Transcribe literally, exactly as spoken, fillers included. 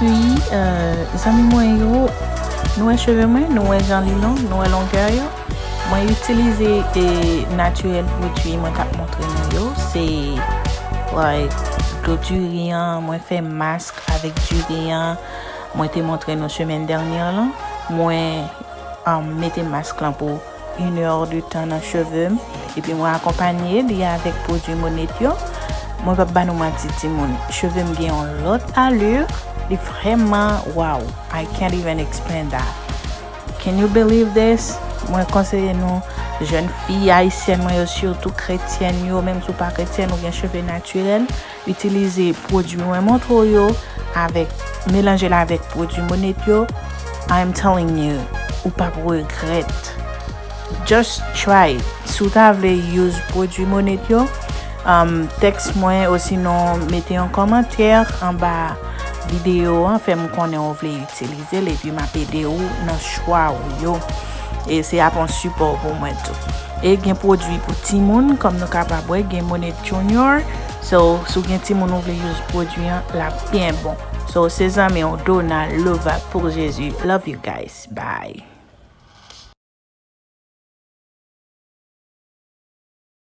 Wi, euh, zanmi mwen yo, nou wè cheve mwen, nou wè jan li long, nou wè longè yo. Mwen itilize e natirèl pwodui mwen t ap montre nou yo. Se, like, dlo diri an, mwen fè mask avèk diri an. Mwen te montre nou semèn dènyè lan. Mwen um, mete mask lan pou inè de tan nan cheve m. Epi mwen akonpanye li avèk pwodui Monat yo. Mwen p ap ba nou manti, timoun. Cheve m gen yon lòt alè. Li vrèman, wow, I can't even explain that. Can you believe this? Mwen konseye nou, jèn fi ayisyèn mwen yo, sitou kretyèn yo, menm si w pa kretyèn, ou gen cheve natirèl, itilize pwodui mwen montre w yo avèk, melanje l avèk pwodui Monat yo. I'm telling you, ou p ap regrèt. Just try it. Si w ta vle use pwodui Monat yo, um, text mwen osinon mete yon kòmantè anba videyo an, fè m konnen ou vle itilize l, epi m ap ede w nan chwa ou yo. E se ap yon sipò pou mwen tou. E gen pwodui pou timoun, kòm nou kapab wè, gen Monat Junior. So, si w gen timoun ou vle use pwodui an, l ap byen bon. So, se zanmi w Donald Levac pou Jezi. Love you guys. Bye.